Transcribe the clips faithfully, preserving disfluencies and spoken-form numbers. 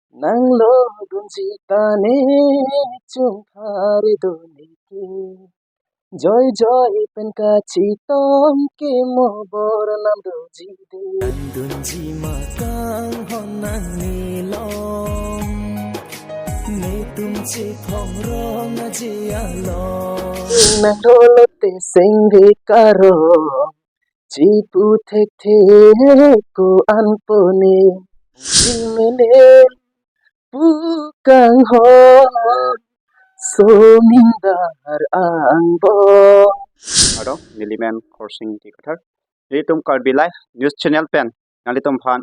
Nanglo dunji tane chungphar do neke. Joy joy pen kachitom ke mo bor nam doji de. Nang dunji ma kanghon nanglilong. Netum chephong rong aji along. Nang dolo te sengde karo. Chipu thekthe ko-an pone. Jingmene pu kanghon. Soming dar angbong. Ado, nelimen Khorsing Ingti Kathar. Nelitum Karbi Live News Channel pen nanglitum aphan,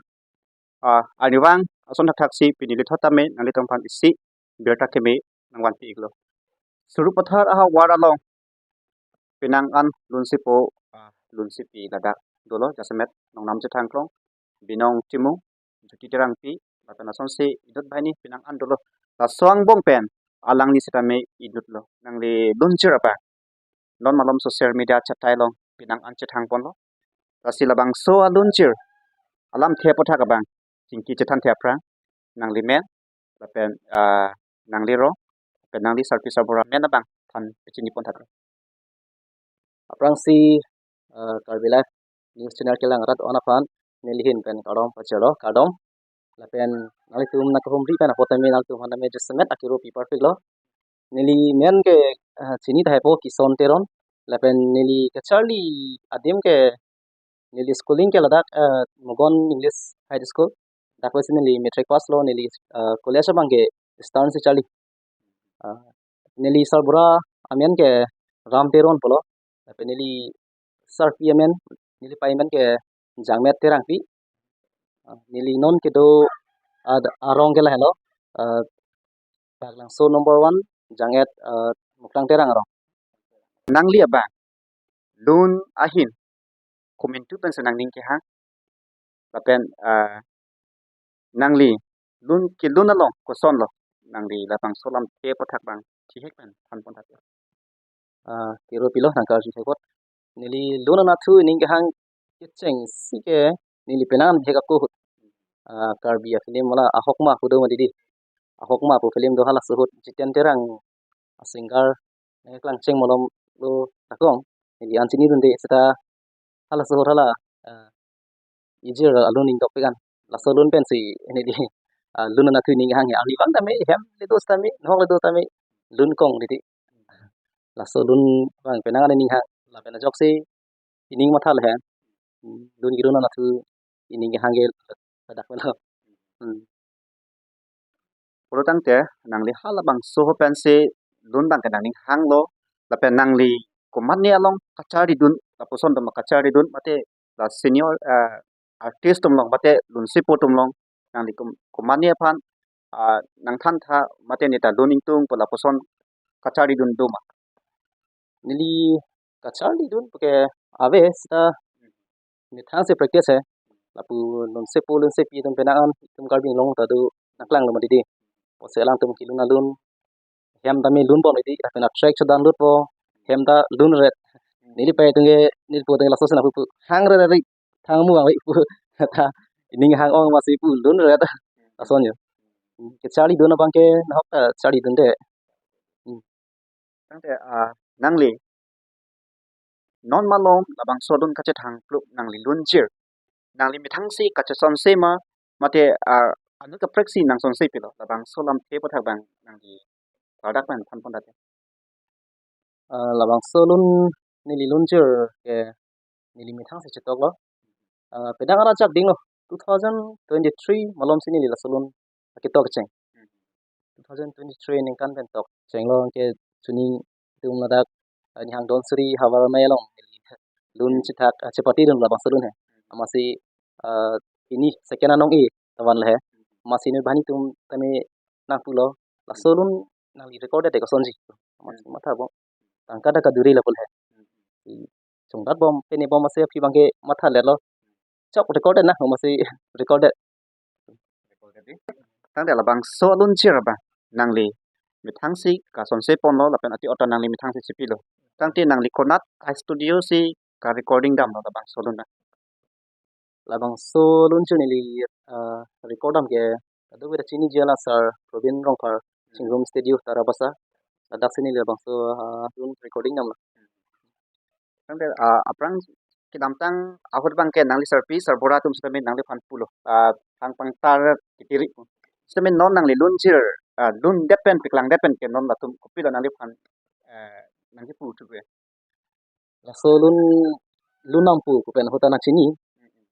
ah, arnivang ason thakthaksi pini lithot tame nanglitum aphan isi birta keme nangvanpi iklo. Suru Pathar ahavar along penang an lunsepo, ah, lunsepi ladak dolo, jasemet Nongnam Chethang Klong, Binong Timung, Jyoti Terangpi, lapen asonsi inut banghini penang an dolo. Laso angbong pen alangli setame inutlo. Nangli lunchir abang non malom social media chatai along penang an chethang ponlo. Lasi labangso alunchir alamthe aputhak abang chingki chethanthe aphrang nanglimen lapen, ah, nanglirong lapen nangli sarpi sarbura amen abang than pachini ponthaklo. Aphrangsi, eh, Karbi Live News Channel kelang rat on aphan neli ahin pen kardom pachelo, kardom. Lapen nanglitum nangkehumri pen apot tame nanglitum aphan tame jasemet akero pi parpiklo. Neli men ke, eh, chini tahai po, Kison Teron. Lapen neli kacharli adim ke neli schooling ke ladak, eh, Mogon English High School. Dak pensi neli matric pass lo, neli, eh, college abang ke Eastern si charli. Ah, neli sarbura amen ke Ram Teron pulo. Lapen neli sarpi amen, neli pei amen ke Jangmet Terangpi. Ah, neli non kedo ad-, arong ke lahelo. Ah, Baglangso number one, Janget, ah, Mukrang Terang arong. Nangli abang lun ahin komantu pensi nangning kehang? Lapen, ah, nangli lun kelun along kosonlo? Nangli labangso alamthe aputhak abang chihek pen than ponthak. Ah, kero pilo nangkarju thekot. Neli lun anatthu ining kehang kechengsi ke neli penang hek ako ahut. Ah, Karbi a-film wala Ahokma pu do mati di. Ahokma pu film do, halaso ahut Jiten Terang a-singer, eh, Klangcheng malom lo takong. Neli an chinidunde seta halaso ahut hala, eh, ijir alun ingdokpik an. Laso alun pensi neli, ah, lun anatthu ining hang he. Arnivang tame, hem le do tame, nahok le do tame, lun kong titi. Laso alun abang penang an ining hang. Lapen ajoksi ining matha le he. Hmm, lun kelun anatthu ining hang ke ladak melo. Hmm. Pulo tangte nangli halabangso ahut pensi lun abang ke nangning hanglo, lapen nangli komatne along kacharlidun, lapuson atum kacharlidun, mate la senior, eh, artist atum along, mate lunsepo atum along, nangli kom-, komatne aphan, ah, nangthan tha, mate neta lun ingtung pu lapuson kacharlidun do ma? Neli kacharlidun puke ave seta methang si practice he. Lapu lunsepo lunsepi atum penang an itum Karbi Anglong ta do nangklanglo mati di. Apotsi alangtum kelun alun hem tame lun bom mati, lapen a-track chodan lutpo, hem ta lun ret. Neli pei atum ke, neli po atum ke laso sena pupu hang ret ret, thang mu ang pu. Ta ining hang ong masi pu lun ret. Lason yo. Kacharlidun abang ke nahok ta charlidunde. Hmm. Tangte, ah, nangli non malom labangso alun kachethang pluk nangli lunchir, nangli methangsi kachesonse ma, mate, ah, anut kaprek si nangsonse pilo, labangso alamthe aputhak abang nangli klardak pen than pon tha. Ah, labangso alun neli lunchir ke neli methangsi chetoklo. Ah, penang an ajak dinglo, two thousand twenty-three malomsi neli laso alun ketok cheng. Two thousand twenty-three ningkan pen tok chenglo, anke chini itum ladak, ah, Nihang Donsuri havar amei along lun chethak, ah, chepatidun labangso alun he. Amatsi, ah, pini second anong-e tavan le he. Amatsi inut banghini atum tame nangpulo, laso alun nangli recorded de kosonji? Amatsi matha bom. Tangka ta kaduri lapu le he. Chungdat bom, pene bom, amatsi aphi abang ke matha letlo. Chok recorded na, amatsi recorded. Tangte labangso alunchir abang nangli methangsi kasonse ponlo, lapen ati ota nangli methangsi chepilo. Tangte nangli konat a-studio si ka-recording damlo labangso alun na? Labangso alunchir neli, ah, record dam ke, Ado beda chini jala sir Probin Rongphar, Chingrum Studio, Tarabasa. Ladak si neli labangso, ah, dun recording damlo. Tangte, ah, aphrang kedamtang ahut abangke nangli sarpi sarbura atum sitame nangliphan pulo. Ah, thang pangtar kitiri pu. Sitame non nangli lunjir, ah, lundet pen, peklangdet pen ke non latum kopilo nangliphan, eh, nangkipu thuke. Laso lun, lun nangpu pu pen ahut ta nangchini.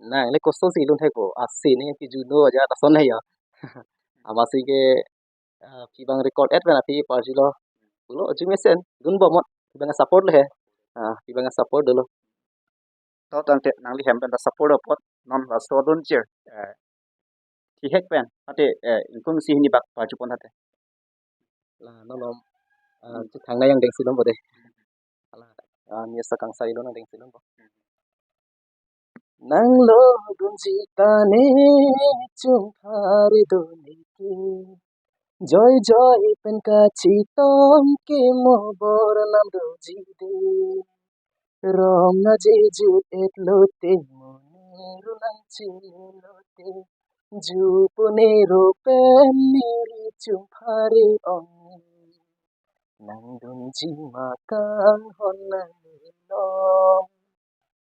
Nangle kosonsi lun thekpo. Asi ne kiju no aja lason he ya. Amatsi ke, ah, phi abang record et pen aphi parjulo. Pulo, "Jumesen, dunbom mot, phi abang support lo he." Ah, phi abang support dolo. To tangte nangli hem pen ta support apot non laso lunjir, eh, thihek pen, ate, eh, ingkung isi hini bak parjupon ate. La, non lom, ah, Hmm. Chethang nangdengsi lom bo de. Ala, ah, ni asa kangsai lo nangdengsi lom bo. Nanglo dunji ta ne chungphari do niki. Joijoi pen kachetong ke mo bor nangdoji de. Rong aje jut et lote mo niru nangchini lote. Ju pu niru pen neli chungphari ong. Nangdunji ma kanghon nanglo.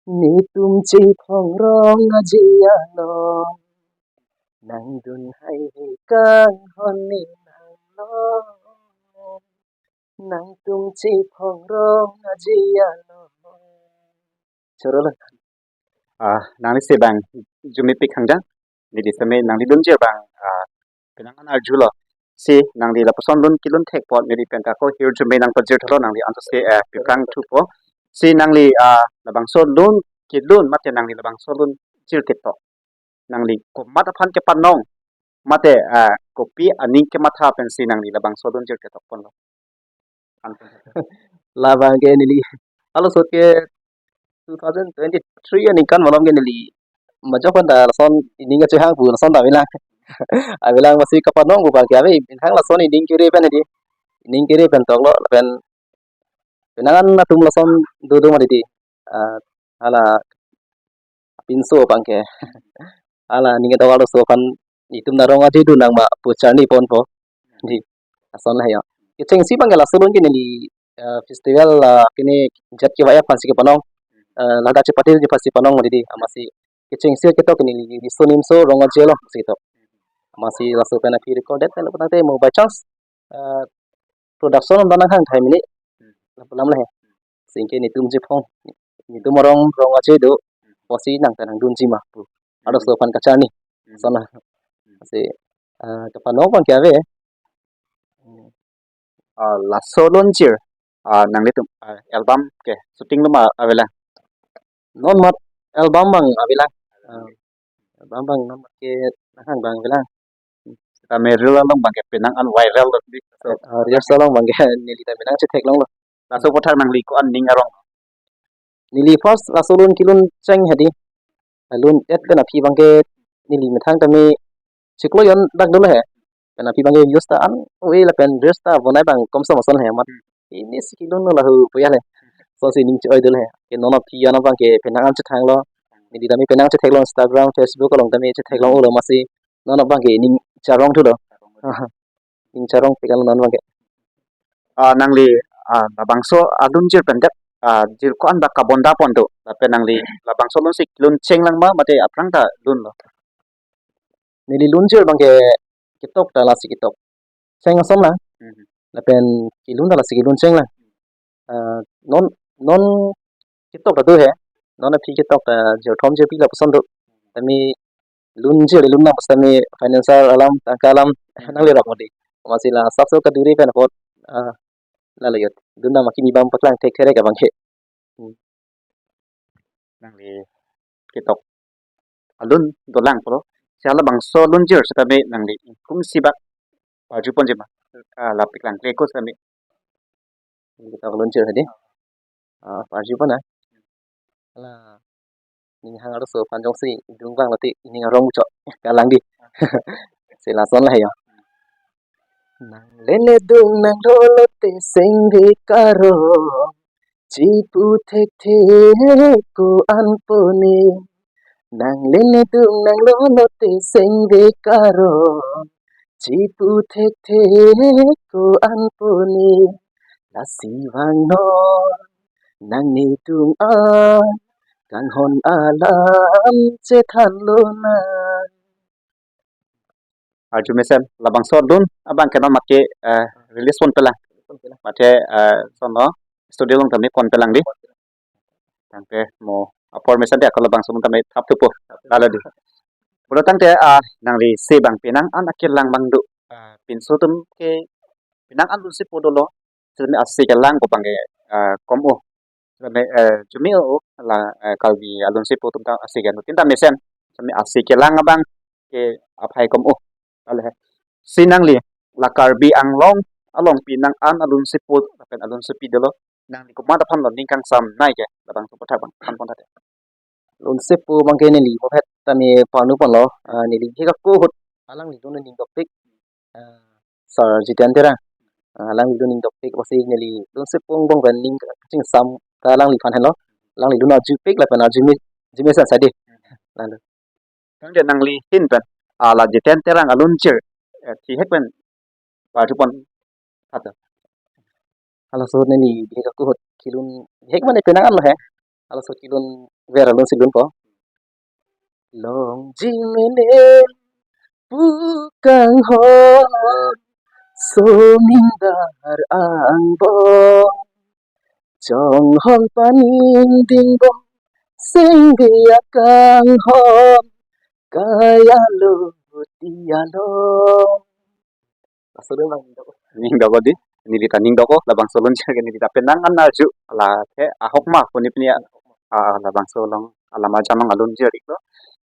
Netum chephong rong aje along. Nangdun haihe kanghon ne nanglo. Nangtum chephong rong aje along. Choro lo. Ah, nangli si abang jumipik hangjang. Neli sitame nangli lunjir abang, ah, penang an arjulo. Si nangli lapuson lun kelun thek apot neli pen ta ko hirjume nangpajirthulo, nangli anso si, eh, piprang thupo. Si nangli, ah, labangso lun kelun mate nangli labangso lunjir ketok, nangli komat aphan kepanong mate, ah, kopi aning kematha pensi nangli labangso lunjir ketok ponlo? Labang ke neli, halaso ke two thousand twenty-three aningkan malom ke neli majok pen ta lason ining kachehang pu lason ta avelang. Avelang, amatsi kapanong pu abang ke ave, bintang lason ining kere pen di. Ining kere pen toklo, lapen penang an atum lason dodo mati di. Ah, hala pinso abang ke. Hala ning ketok halaso aphan itum ta rong aje dun nang ma pu charni ponpo. Di, lason la ya. Kechengsi abang ke laso lun ke neli, eh, festival, ah, kene jat kewa-i aphansi kepanong. Eh, ladak chepatirji aphansi panong mati di. Amatsi kechengsi ketok ke neli riso nimso rong aje along si ketok. Amatsi laso pen aphi recorded pen lo tangte mo by chance, eh, production along ta nanghang thai mini. Hmm. Lapu alam le he. Singke netum chephong, netum arong rong aje do, Hmm. pusi nang ta nangdunji ma pu. Halaso Hmm. aphan kacharni. Hmm. Lason la. Hmm. Si, ah, kapanong abang ke ave. Hmm. Ah, laso lunjir, ah, nanglitum, ah, album ke shooting lo ma avelang? Non mat album abang avelang. Ah, album abang non mat ke nanghang abang avelang. Sitame reel along abang ke penang an viral lo di. So, ah, reels along abang ke neli ta penang chetheklonglo. Laso aputhak nangli ko-an ning arong? Neli first laso lun kelun cheng hedi. Lun et pen aphi abang ke neli methang tame chiklo jon dak dolo he. Pen aphi abang ke views ta an ove lapen reels ta bonai abang komsom ason he mat. Hmm. Ini si kelun lo lahu puya le. Laso si ning che-oi dolo he. Ke non aphi an abang ke penang an chethanglo. Neli tame penang chetheklong, Instagram, Facebook along tame chetheklong, Hmm. ulo, amatsi non abang ke ning charong thulo. Ning charong pik an non abang ke. Ah, nangli, ah, labangso alunjir pen det, ah, jir ko-an bak kabonda pon do, lapen nangli labangso lun si lun cheng lang ma mate aphrang ta lunlo? Neli lunjir abang ke ketok ta lasi ketok cheng ason lang. Mhm. Lapen kelun ta lasi kelun cheng lang. Ah, non, non ketok ta do he. Non aphi ketok ta jirthom jirpi lapuson do. Tame lunjir lun nang pusitame financial alam, tangka alam, Hmm. nanglerok mati. Amatsi la asapso kaduri pen apot, ah, lalo jut. Dun nang ma kini bang paklang thekthe re abang ke. Hmm. Nangli ketok alun dolang pulo. Si halabangso lunjir sitame nangli ingkung isi bak parjuponji ma? Ah, la peklangkle ko sitame. Ketok lunjir hedi. Ah, parjupon na. Hala ning hang arloso aphan jongsi dung vang lote ning arong chok kalang di. Si lason la he ya. Nang lene dung nang lo lote sengve karong, chipu thekthe ko-an pone. Nang lene dung nang lo lote sengve karong, Chipu thekthek ko-an pone, lasi vangnon nanglitum akanghon alam chethanlonang. Arju mesen, labangso alun abang ke non mate, eh, release ponpelang. Mate, eh, sono studio along tame ponpelang dei. Tangte mo apor mesen dei, ako labangso alun tame thap thupo. Lalo dei. Pulo tangte, ah, nanglisi abang penang an akelang abang do. Ah, pinso atum ke penang an alunsepo dolo. Sitame asi kelang ko abang ke, ah, kom o. Sitame, eh, arjume o, la, eh, Karbi alunsepo atum ta asi ke, no tin ta mesen. Sitame asi kelang abang ke aphai kom o. Ale he. Si nangli la Karbi Anglong along penang an alunsepo lapen alunsepi dolo, nangli komat aphan lo ning kangsamnei ke, labangso aputhak abang than pon tha te. Alunsepo abang ke neli mo phet tame panu ponlo, ah, neli bihek ako ahut alangli alun ning dokpik, ah, Sir Jiten Terang. Ah, alangli alun ning dokpik, lasi neli alunsepo angbong pen ning kachingsam ta alangliphan henlo. Alangli alun arjupik lapen arjume, arjume san sade. Lalu. Tangte nangli ahin pen, ah, la Jiten Terang alunjir, eh, thihek pen parju pon tha te. Halaso ahut neli bihek ako ahut kelun, bihek mane penang an lo he. Halaso kelun ver alunsi lunpo. Longji mene pu kanghon, somindar angbong, chonghong paning dingbong, singdi akanghon, kaya lo tiya lo. Laso alun abang ning dok. Ning dok dei. Neli ta ning dok o, labangso alunjir ke neli ta penang an arju. La ke ahok ma puni puni a, ah, labangso along alam arjam along alunjir iklo.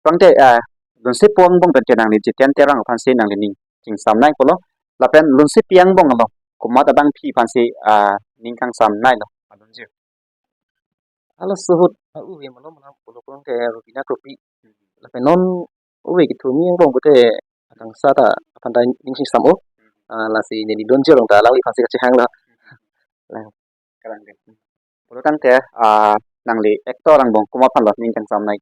Tangte, ah, alunsepo angbong pen ke nangli Jiten Terang aphansi nangli ning kangsamnei pulo. Lapen alunsepi angbong along komat abangpi aphansi, ah, ning kangsamnei lo alunjir. Halaso ahut, ah, uve malom malom pulo pulo ke Rubina Kropi. Lapen non uve kethurmi angbong pute akangsa ta aphan ta ning chingsam o. Ah, lasi neli alunjir along ta alangliphansi kachehang lo. Lang. Kalang dei. Pulo tangte, ah, nangli actor angbong komat aphan lo ning kangsamnei?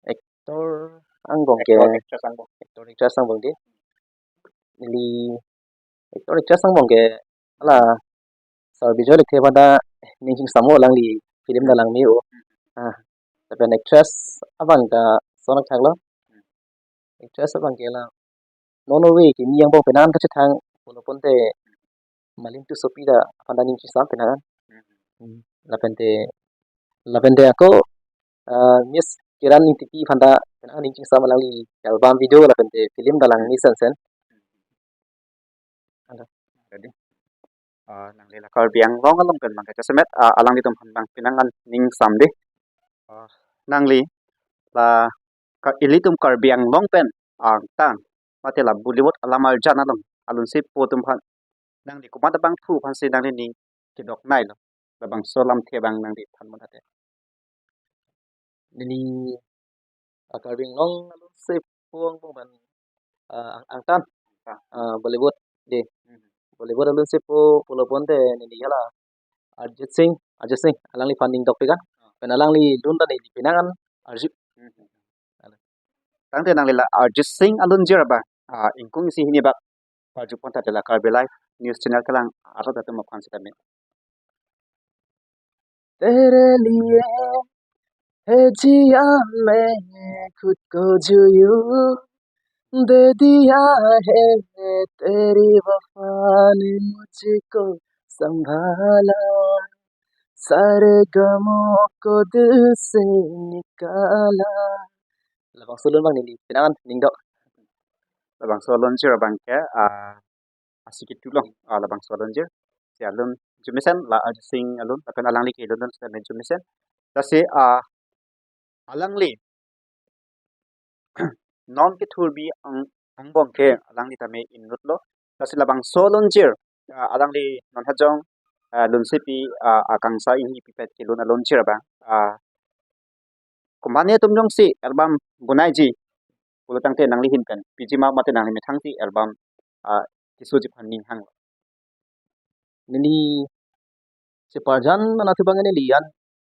Actor angbong ke, actor, actress angbong. Actor, actress angbong dei. Neli actor, actress angbong ke hala Sir Bijoy Lekthe aphan ta ning chingsam o, alangli film ta langme o. Ah, lapen actress abang ta sonak thak lo. Actress abang ke la non uve kimi angbong penang an kachethang pulo ponte Malim Tissopi ta aphan ta ning chingsam penang an. Hmm. Lapente, lapente ako, ah, Miss Kiran Engtipi aphan ta penang an ning chingsam, alangli album video lapente film ta langme sen sen. Ada. Jadi, ah, nangli la Karbi Anglong along pen abang ke jasemet, ah, alanglitum aphan abang penang an ning sam dei. Ah, nangli la ka ilitum Karbi Anglong pen angtan mate la Bollywood alam arjan along alunsepo atum aphan nangli komat abangphu aphansi nangli ning kedoknei lo? Labangso alamthe abang nangli than pon tha te. Neli, ah, Karbi Anglong alunsepo angbong pen, ah, ang-, angtan, ah, Bollywood dei. Hmm. Bollywood alunsepo pulo ponte neli hala Arjit Singh, Arjit Singh, alangliphan ning dokpik an. Pen alangli alun ta neli penang an arju. Hmm. Tangte nangli la Arjit Singh alunjir abang, ah, ingkung isi hini bak parju pon tha te la Karbi Live News Channel kelang arlo atum aphan sitame. तेरे लिए है जिया मैंने खुद को जो यूं दे दिया है, तेरी वफा ने मुझको संभाला, सारे गमों को दिल से निकाला. Labangso alun abang neli penang an ning dok. Labangso alunjir abang ke, ah, asi ketulong, ah, labangso alunjir. Si alun arjumesen, la Arjit Singh alun, lapen alangli kelun alun sitame arjumesen. Lasi, ah, alangli non kethurmi ang, angbong ke alangli tame inut lo. Lasi labangso alunjir, ah, alangli non hajong, ah, lunsepi, ah, akangsa inghi pipet kelun alunjir abang, ah, komatne atum jongsi album bonaiji pulo tangte nangli ahin pen piji ma mate nangli methang si album, ah, kesoji aphan ning hang? Neli cheparjan anatthu abang neli an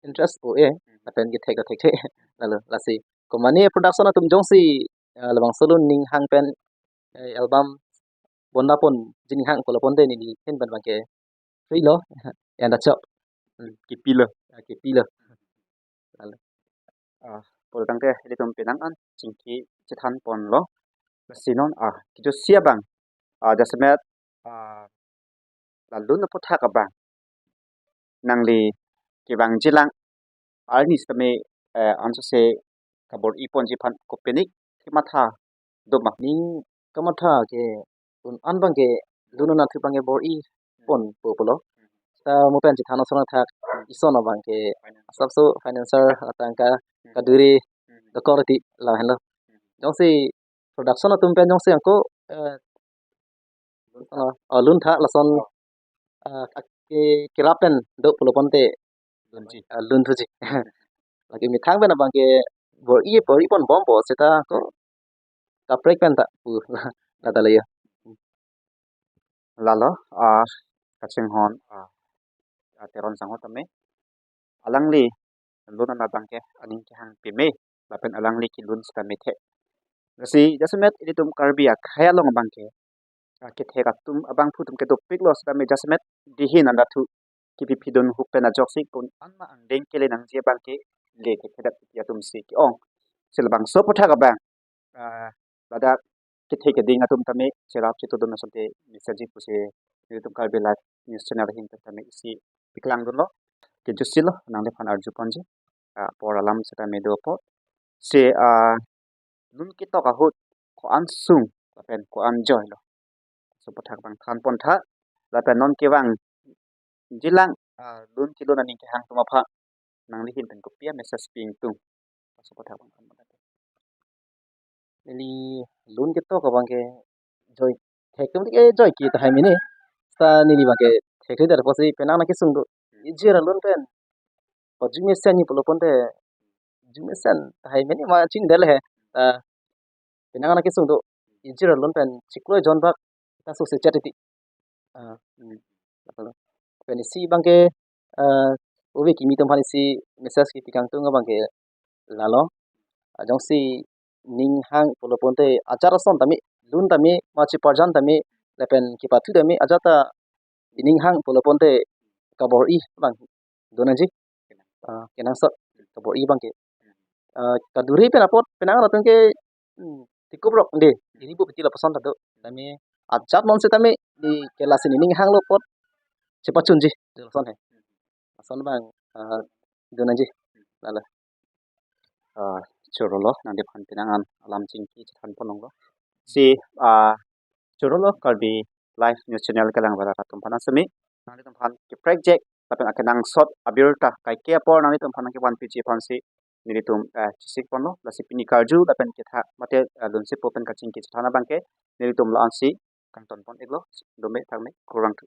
interest po e, lapen kethek kethek the. Lalu lasi komatne production atum jongsi, ah, labangso alun ning hang pen eh, album bonda pon jining hang pulo ponte neli ahin pen abangke free lo. Anta chok. Hmm. Kipilo. Ah, kipilo. Lalu. Ah, pulo tangte ilitum penang an chingki chethan ponlo. Lasi non, ah, kejutsi abang, ah, jasemet, ah, la lun aputhak abang nangli kevangjilang arni sitame, eh, ansose kabor-i ponji aphan kopine kematha do ma? Ning kamatha ke un an abangke lun anatthu abangke bor-i ponpo pulo. Ta mo pen chethan asonthot ison abangke asapso financial atangka kaduri dokok ti lahenlo. Jongsi production atum pen jongsi ako, eh, oh, oh, lun tha lason, eh, ke, kerap pen do pulo ponte lunji, eh, lun thuji. Lake methang pen abangke bor-i, bor-i ponbompo seta ako kaprek pen ta pu lata leyo. Lalo, ah, kachinghon, ah, ah, Teron sangho tame. Alangli lun anat abangke aning kehang peme, lapen alangli kelun sitame thek. Lasi jasemet ilitum Karbi akhei along abangke, ah, kethek atum abangphu atum ke dopiklo sitame jasemet dihin anta thu kipi pidun hupen ajoksi ko-an ma angdeng kele nangji abangke le kethedak atum si ke-ong. Si labangso aputhak abang, ah, ladak kethe keding atum tame cherap chetudun asonte message pusi nelitum Karbi Live News Channel ahin tame isi paklangdunlo. Kejutsi lo nangliphan arju ponji. Ah, apor alam sitame do apot. Si, ah, lun ketok ahut ko-an sung lapen ko-an joy lo, laso aputhak abang than pontha. Lapen non kevangjilang, ah, lun kelun aning kehang atum aphan nangli ahin pen kopi a message pi ingtung? Laso aputhak abang than pontha. Neli lun ketok abangke joy, thek atum ke joy ke tahai mene. Ta neli abangke thek thek dar pusi penang nangkesung do. Ijir alun pen pajumesen ni pulo ponte, jumesen tahai mene ma chini dele he. Ta penang nangkesung do. Ijir alun pen chiklo jon bak ta sose chat iti. Ah, hmm. Pen isi abangke, eh, ove kimi atum aphan isi message kepi kangtung abangke lalo. Ah, jongsi ning hang pulo ponte ajat ason tame, lun tame, ma cheparjan tame, lapen kepathu tame, ajat ta ning hang pulo ponte kabor-i abang do nangji. Ah, kenangsot kabor-i abangke. Ah, kaduri pen apot penang atum ke, hmm, tikup rok de, iri bu piti lapuson ta do. Tame ajat non sitame di ke lasi ning hanglo apot chepachunji, lason he. Lason abang, ah, do nangji. Lalo. Ah, chorolo, nangliphan penang an alam chingki chethan ponlonglo. Si, ah, chorolo Karbi Live News Channel kelang bala atum aphan asemi. Nanglitum aphan keprek jek lapen akenangsot abirta kaike apor nanglitum aphan nangkevan piji aphansi nelitum, eh, chesik ponlo. Lasi pini karju lapen ketha mate, eh, lunsi po pen kachingki chethan abangke nelitum la-ansi kangton pon iklo. Dome thakme, kurvangthu.